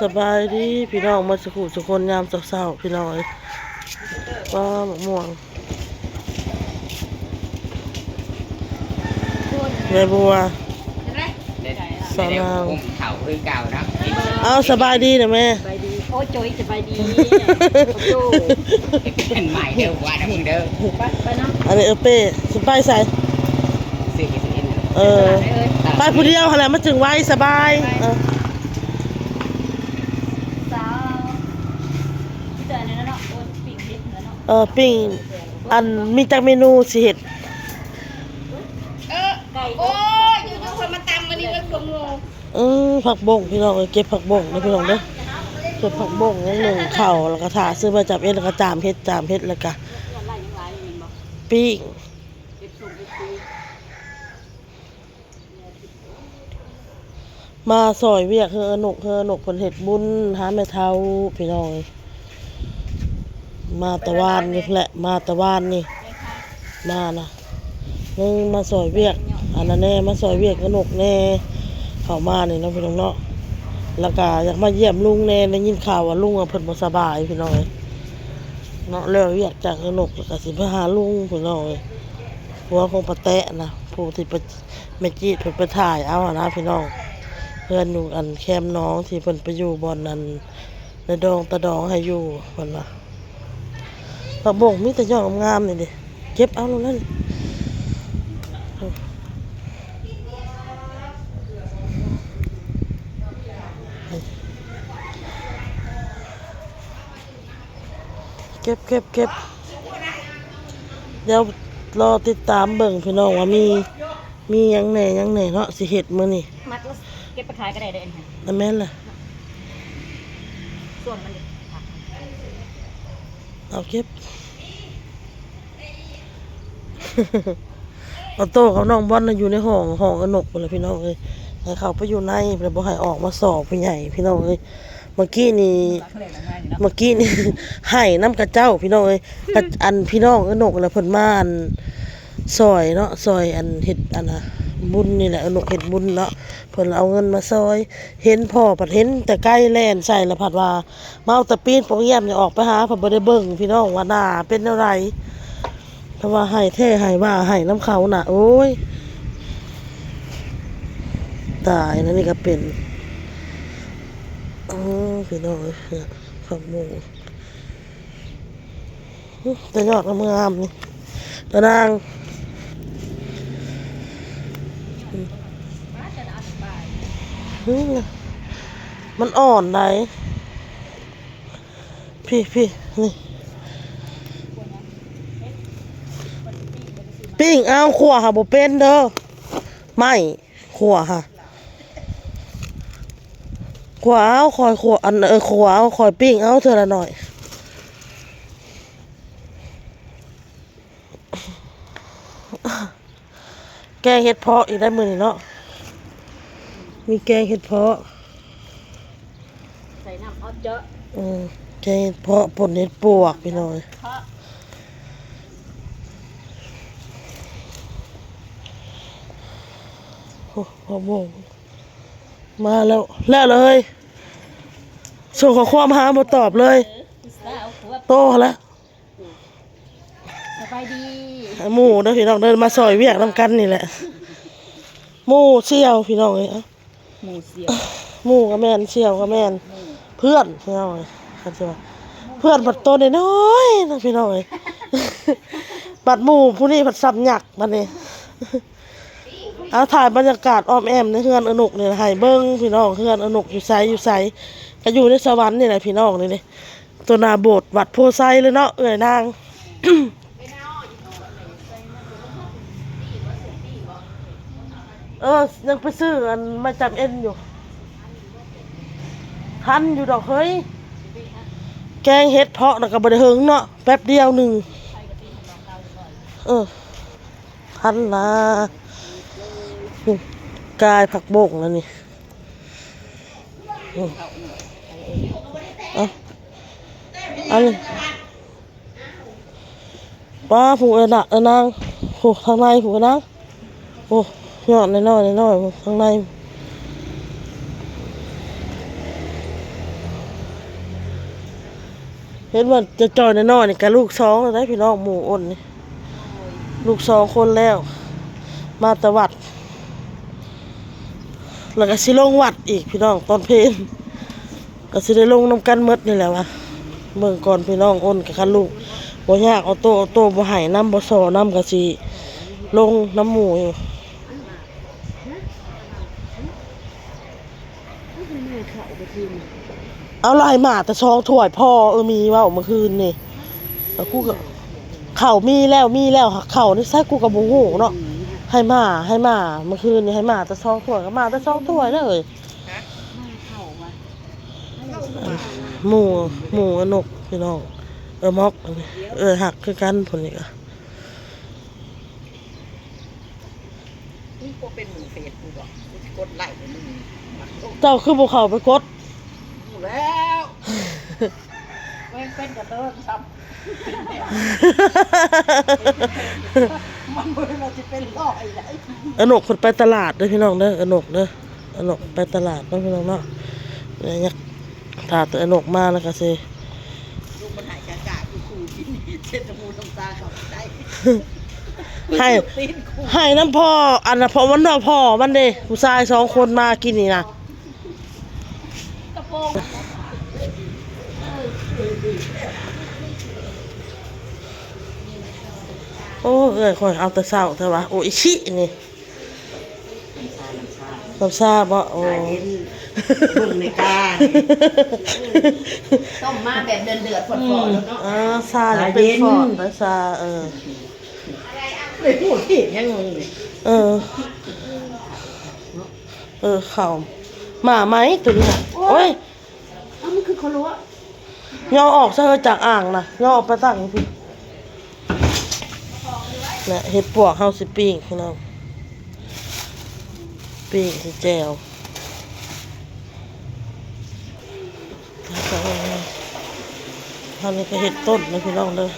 ສະບາຍດີພີ່ນ້ອງໝົດສູ່ຜູ້ສູ່ຄົນ ຍາມເຊົ້າໆ ພີ່ນ້ອງເອີຍ. ປ້າ ໝາກມ່ວງ ແມ່ບົວ ສາວນາງ ເຂົ້າຄືເກົ່າເນາະ. ເອົາ ສະບາຍດີນະແມ່. ສະບາຍດີ. ໂອ້ ໂຈຍ ສະບາຍດີ. ໂອ້ ເປັນໃໝ່ເດີ ວ່ານະມຶງເດີ. ໄປ ໄປເນາະ. ອັນນີ້ ເອີ ເປ້ ຊິໄປໃສ? ເອີ ໄປຜູ້ດຽວຫັ້ນແຫຼະ ມັນຈຶ່ງໄວ ສະບາຍ. ເອີ ສາວ ມີແຕ່ອັນນັ້ນເນາະ. ໂອ້ ປີ້ງເຫັດຫັ້ນແຫຼະເນາະ. ເອີ ປີ້ງ ອັນ ມີຈັກເມນູຊິເຮັດ? ເອີ ໂອ້ຍ ຢູ່ໆ ເພິ່ນມາຕຳອັນນີ້ເອີ້ນພວກໂງ່. ເອີ ຜັກບົ້ງພີ່ນ້ອງເອີຍ ເກັບຜັກບົ້ງເດີພີ່ນ້ອງເດີ. ເກັບຜັກບົ້ງ ຍັງໜຶ້ງເຂົ້າ ແລ້ວກໍຖ້າຊື້ມາຈຳເອັດ ແລ້ວກໍຈາມເຫັດ ຈາມເຫັດ ແລ້ວກໍປີ້ງ. ມາຊ່ອຍວຽກເຮືອອະນົກ ເຮືອອະນົກເພິ່ນເຮັດບຸນຫາແມ່ເຖົ້າພີ່ນ້ອງເອີຍ. ມາແຕ່ວານນີ້ແຫຼະ ມາແຕ່ວານນີ້ ມານະ ຍັງມາຊ່ອຍວຽກອັນນັ້ນແດ່ ມາຊ່ອຍວຽກອະນົກແດ່ ເຂົ້າມານີ້ເນາະພີ່ນ້ອງເນາະ. ແລ້ວກະຢາກມາຢ້ຽມລຸງແດ່ ໄດ້ຍິນຂ່າວວ່າລຸງເພິ່ນບໍ່ສະບາຍພີ່ນ້ອງເອີຍເນາະ. ແລ້ວວຽກຈາກອະນົກ ແລ້ວກະຊິໄປຫາລຸງພີ່ນ້ອງເອີຍ ຜົວຂອງປາແຕະນະ ຜູ້ທີ່ໄປ ແມ່ຈີດເພິ່ນໄປຖ່າຍເອົາຫັ້ນນະພີ່ນ້ອງ. ເຮືອນຢູ່ອັນແຄມໜອງ ທີ່ເພິ່ນໄປຢູ່ບ່ອນນັ້ນ ໃນດອງຕາດອງໃຫ້ຢູ່ເພິ່ນວ່າ. ຜັກບົ້ງມີແຕ່ຍອດງາມໆ ນີ້ເດ້ ເກັບເອົາໂລດນັ້ນ. ເກັບ ເກັບ ເກັບ ດຽວລໍຕິດຕາມເບິ່ງພີ່ນ້ອງວ່າມີ ມີຫຍັງແດ່ຫຍັງແດ່ເນາະ ຊິເຮັດມື້ນີ້. ມັດແລ້ວເກັບໄປຂາຍກໍໄດ້ເດ້ ອັນນີ້. ແມ່ນລະ ສ່ວນມັນ ເອົາເກັບ. ອອໂຕ້ກັບນ້ອງບອນນະຢູ່ໃນຫ້ອງ ຫ້ອງອະນົກພຸ້ນລະພີ່ນ້ອງເອີຍ. ໃຫ້ເຂົ້າໄປຢູ່ໃນ ແລ້ວບໍ່ໃຫ້ອອກມາສໍ້ຜູ້ໃຫຍ່ພີ່ນ້ອງເອີຍ. ເມື່ອກີ້ນີ້ ເມື່ອກີ້ນີ້ ໄຫ້ນຳຂະເຈົ້າພີ່ນ້ອງເອີຍ. ອັນພີ່ນ້ອງອະນົກລະເພິ່ນມາ ອັນ ຊ່ອຍເນາະ ຊ່ອຍອັນເຮັດອັນນະ ບຸນນີ້ແຫຼະ ອະນົກເຮັດບຸນເນາະ. ເພິ່ນລະເອົາເງິນມາຊ່ອຍ ເຫັນພໍ່ພັດເຫັນແຕ່ໄກແລ່ນໃສ່ ລະພັດວ່າມາເອົາຕາປີນປ່ອງຢ້ຽມນີ້ອອກໄປຫາ ພັດບໍ່ໄດ້ເບິ່ງພີ່ນ້ອງວ່າໜ້າເປັນແນວໃດ. ເພິ່ນວ່າໄຫ້ແທ້ໄຫ້ວ່າໄຫ້ນຳເຂົານະ ໂອ້ຍ ຕາຍແລ້ວ ນີ້ກະເປັນ. ໂອ້ ພີ່ນ້ອງເອີຍ ຜັກບົ້ງ ອື ແຕ່ຍອດງາມໆ ນີ້ ຕານາງ ອື ມັນອ່ອນໃດ໋. ພີ້ໆ ນີ້ ປີ້ງເອົາ ຂົ້ວຫາບໍ່ເປັນເດີ ໄມ້ ຂົ້ວຫາ ຂົ້ວເອົາ ຄ່ອຍຂົ້ວ ອັນ ເອີ ຂົ້ວເອົາ ຄ່ອຍປີ້ງເອົາເທື່ອລະໜ້ອຍ. ແກງເຫັດເຜາະອີກໄດ໋ມື້ນີ້ເນາະ ມີແກງເຫັດເຜາະ ໃສ່ນ້ຳເອົາເຈາະ ອື ແກງເຫັດເຜາະ ປົ່ນເຫັດປວກ ພີ່ນ້ອງ. ໂອ້ ພໍ່ໂມງ ມາແລ້ວ ແລ້ວເລີຍ ສົ່ງຂໍ້ຄວາມຫາບໍ່ຕອບເລີຍ ໂຕຫັ້ນແຫຼະ. ສະບາຍດີ ໝູ່ເດີພີ່ນ້ອງເດີ ມາຊ່ອຍວຽກນຳກັນນີ້ແຫຼະ ໝູ່ສ່ຽວພີ່ນ້ອງເອີຍ. ໝູ່ສ່ຽວ ໝູ່ກະແມ່ນ ສ່ຽວກະແມ່ນ ເພື່ອນພີ່ນ້ອງເອີຍ. ຄັນຊິວ່າເພື່ອນພັດໂຕນ້ອຍໆ ນະພີ່ນ້ອງເອີຍ ບັດໝູ່ຜູ້ນີ້ພັດສ່ຳຍັກບັດນີ້. ເອົາ ຖ່າຍບັນຍາກາດອ້ອມແອ້ມໃນເຮືອນອະນົກນີ້ໃຫ້ເບິ່ງພີ່ນ້ອງ ເຮືອນອະນົກຢູ່ໃສ ຢູ່ໃສ ກະຢູ່ໃນສະຫວັນນີ້ແຫຼະພີ່ນ້ອງ. ນີ້ເດ້ ຕໍ່ໜ້າໂບດວັດໂພໄຊເລີຍເນາະ ເອື້ອຍນາງ. ເອີ ຍັງໄປຊື້ອັນໄມ້ຈຳເອັນຢູ່ ທັນຢູ່ດອກເຮີຍ. ແກງເຫັດເຜາະນະກະບໍ່ໄດ້ເຫິງເນາະ ແປັບດຽວໜຶ່ງ. ເອີ ທັນລະ ກາຍຜັກບົ້ງລະນີ້. ເອົາ ອັນນີ້ ປ້າ ຜູ້ເອີນະ ເອີນາງ ຜູ້ທາງໃນຜູ້ເອີນາງ ໂອ້ ຍອດນ້ອຍໆ ນ້ອຍໆ ທາງໃນ. ເຫັນວ່າຈະຈ່ອຍນ້ອຍໆນີ້ກະລູກສອງແລ້ວໄດ໋ພີ່ນ້ອງ ໝູ່ອົນນີ້ ລູກສອງຄົນແລ້ວ ມາແຕ່ວັດ ແລ້ວກະຊິລົງວັດອີກພີ່ນ້ອງ ຕອນເພນ ກະຊິໄດ້ລົງນຳກັນໝົດນີ້ແຫຼະວ່າ ເບິ່ງກ່ອນພີ່ນ້ອງ ອົນກະຄັນລູກບໍ່ຢາກອອໂຕ້ ອອໂຕ້ບໍ່ໃຫ້ນຳ ບໍ່ສໍ່ນຳ ກະຊິລົງນຳໝູ່ຢູ່. ເອົາລະ ໃຫ້ໝາແຕ່ສອງຖ້ວຍພໍ ເອີ ມີເວົ້າມື້ຄືນນີ້ ແລ້ວກູກະ ເຂົ້າມີແລ້ວ ມີແລ້ວ ເຂົ້າໃນໃສກູກະບໍ່ຮູ້ເນາະ ໃຫ້ໝາ ໃຫ້ໝາ ມື້ຄືນນີ້ໃຫ້ໝາແຕ່ສອງຖ້ວຍ ກະໝາແຕ່ສອງຖ້ວຍເລີຍ. ໝູ່ ໝູ່ອານົກພີ່ນ້ອງ ເອີ ໝອກ ເອີ ຮັກຄືກັນ ຜູ້ນີ້ກະ ມຶງບໍ່ເປັນໝູ່ເຟສກູດອກ ກູຊິກົດໄລ້ໃຫ້ມຶງ ເຈົ້າຄືບໍ່ເຂົ້າໄປກົດ ຮູ້ແລ້ວ ແມ່ນເປັນກະເລີນຊ້ຳ ມັນບໍ່ແມ່ນວ່າຊິເປັນຮ້ອຍໃດ໋. ອານົກເພິ່ນໄປຕະຫຼາດເດີພີ່ນ້ອງເດີ ອານົກເດີ ອານົກໄປຕະຫຼາດເນາະພີ່ນ້ອງເນາະ ຢາກ ຖ້າແຕ່ອານົກມາແລ້ວກະຊິ ລູກມັນໃຫ້ກາກາຢູ່ຄູ່ກິນ ເຊັດນ້ຳມູນ້ຳຕາເຂົ້າໃຈ ໃຫ້ ໃຫ້ນຳພໍ່ ອັນນ່າ ພໍ່ມັນເນາະ ພໍ່ມັນເດ້ ຜູ້ຊາຍສອງຄົນມາກິນນີ້ນະ ກະໂປງ ໂອ້ ເອື້ອຍຂ້ອຍເອົາແຕ່ເຊົ້າແທ້ວະ ໂອອິຊິນີ້. ນ້ຳຊາ ນ້ຳຊາບໍ? ໂອ້ ຊາເຢັນ ເບິ່ງໃນການີ້ ຕົ້ມມາແບບເດືອດໆ ຟອດໆ ໂລດເນາະ ເອີ ຊາເປັນຟອດ ຊາເຢັນ ຊາ ເອີ ໄດ້ຮູ້ທີ່ຍັງງງນີ້ ເອີ ເອີ ເຂົ້າ ໝາໄໝໂຕນີ້ ໂອ້ຍ ໂອ້ຍ ເອົ້າ ມັນຄືຄົນລະວະ ຍໍອອກຊະເຮີ້ຍ ຈາກອ່າງນະ ຍໍອອກໄປຕັ້ງຢູ່ພີ້ ແລະ ເຫັດປວກເຮົາຊິປີ້ງພີ່ນ້ອງ ປີ້ງໃສ່ແຈ່ວ ອັນນີ້ກະເຫັດຕົ້ນນະພີ່ນ້ອງເດີ ສ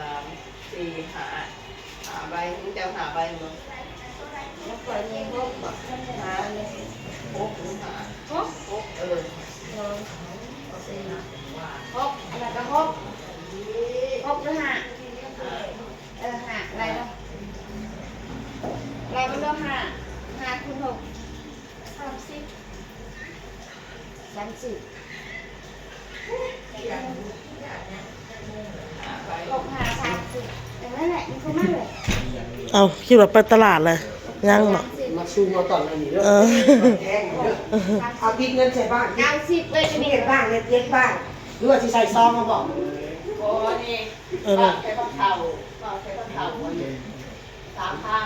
າມ ສີ່ ຫ້າ ຫ້າໃບ ຂອງເຈົ້າຫ້າໃບບໍ່? ຂອງຂ້ອຍມີຫົກ ຫ້າ ຫົກ ຫ້າ ຫົກ ຫົກ ເອີ ສອງ ສີ່ ຫົກ ອັນນັ້ນກະຫົກ ຫົກຫຼືຫ້າ? ເອີ ຫ້າ ໄລ່ເນາະ ໄລ່ມັນເນາະ ຫ້າ ຫ້າຄູນຫົກ ສາມສິບ ສາມສິບ ຫົກ ຫ້າ ສາມສິບ ເອີ ນັ້ນແຫຼະ ມັນຄືມັນແຫຼະ ເອົ້າ ຄິດວ່າໄປຕະຫຼາດແຫຼະ ຍັງເນາະ ມາຊູມເອົາຕອນນັ້ນນີ້ເດີ ເອີ ເອົາຕິດເງິນໃສ່ບ້ານ ເກົ້າສິບ ເອີ ເຮັດບ້ານ ເຮັດ ເຮັດບ້ານ ຫຼືວ່າຊິໃສ່ຊອງເອົາບໍ? ບໍ່ ນີ້ ເອີ ເວົ້າແຕ່ຂອງເຂົາ ເວົ້າແຕ່ຂອງເຂົາ ສາມພັນ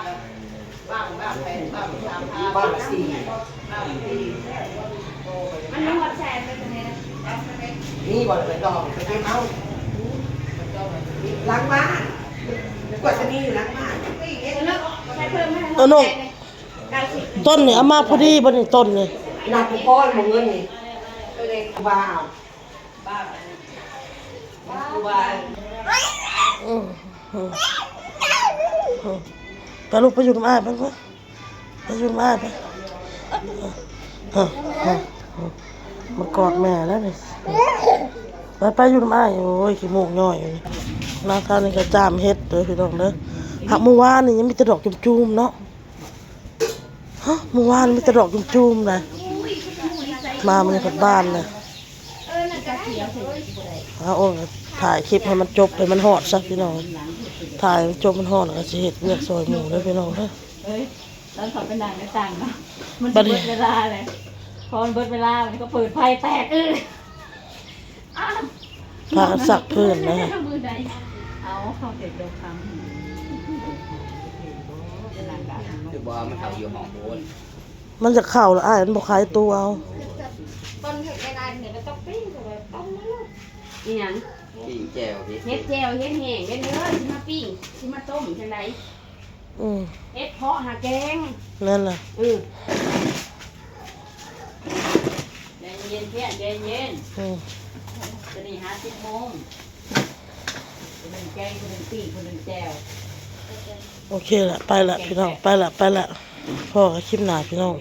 ບ້ານ ບ້ານ ບ້ານ ສາມພັນ ບ້ານລະສີ່ ບ້ານລະສີ່ ມັນຮອດແສນເລີຍ ມີບໍ່ລະ ໄປຕໍ່ ໄປເກັບເອົາ ຫຼັງບ້ານ ກວ່າຈະມີຢູ່ຫຼັງບ້ານ ເອີ ນ້ອງ ຕົ້ນນີ້ເອົາມາພໍດີບໍ່ນີ້ ຕົ້ນນີ້ ນັບບໍ່ພໍບໍ່ເງິນນີ້ ເອີ ເລີຍວ່າ ອືມ ອືມ ອືມ ໄປລູກ ໄປຢູ່ນຳອ້າຍໄປ ໄປຢູ່ນຳອ້າຍໄປ ມາກອດແມ່ແລ້ວນີ້ ໄປ ໄປຢູ່ນຳອ້າຍ ໂອ້ຍ ຂີ້ມູກຍ້ອຍຢູ່ນີ້ ນາງທານີ້ກະຈາມເຫັດເດີພີ່ນ້ອງເດີ ຫາກມື້ວານນີ້ຍັງມີແຕ່ດອກຈູມໆເນາະ ຮະ ມື້ວານມີແຕ່ດອກຈູມໆນະ ມາມື້ນີ້ພັດບານນະ ເອົາ ໂອ້ຍ ຖ່າຍຄລິບໃຫ້ມັນຈົບ ໃຫ້ມັນຮອດຊະພີ່ນ້ອງ ຖ່າຍໃຫ້ມັນຈົບມັນຮອດ ແລ້ວກະຊິເຮັດວຽກຊ່ອຍໝູ່ເດີພີ່ນ້ອງເດີ ເອີຍ ຕອນເຂົາໄປນັ່ງໃນຕັ່ງເນາະ ມັນຊິເບິດເວລາແລ້ວ ພໍມັນເບິດເວລາ ມັນກະເປີດໄຟແຕກ ເອີ ພາກັນຊັກພື້ນນະ ມື້ໃດ ເອົາ ເຂົ້າໃຈໂຕຄຳ ຄືບໍ່ເອົາມາເຂົ້າຢູ່ຫ້ອງໂອນ ມັນຢາກເຂົ້າລະອ້າຍ ມັນບໍ່ຂາຍໂຕເອົາ ຕອນເຮັດໄດ້ຫຼາຍນີ້ກະຕ້ອງປີ້ງ ຕ້ອງມາໂລດ ອີຫຍັງ? ປີ້ງແຈ່ວ ເຫັດ ເຫັດແຈ່ວ ເຫັດແຫ້ງ ເຫັດເອີຍ ຊິມາປີ້ງ ຊິມາຕົ້ມຈັ່ງໃດ? ອືມ ເຮັດເພາະຫາແກງ ນັ້ນລະ ເອີ ໃຈເຢັນເພຍ ໃຈເຢັນ ອືມ ໂຕນີ້ຫ້າສິບໂມງ ຜູ້ໜຶ່ງແກງ ຜູ້ໜຶ່ງປີ້ງ ຜູ້ໜຶ່ງແຈ່ວ ໂອເຄລະ ໄປລະພີ່ນ້ອງ ໄປລະ ໄປລະ ພໍ້ກັນຄລິບໜ້າພີ່ນ້ອງ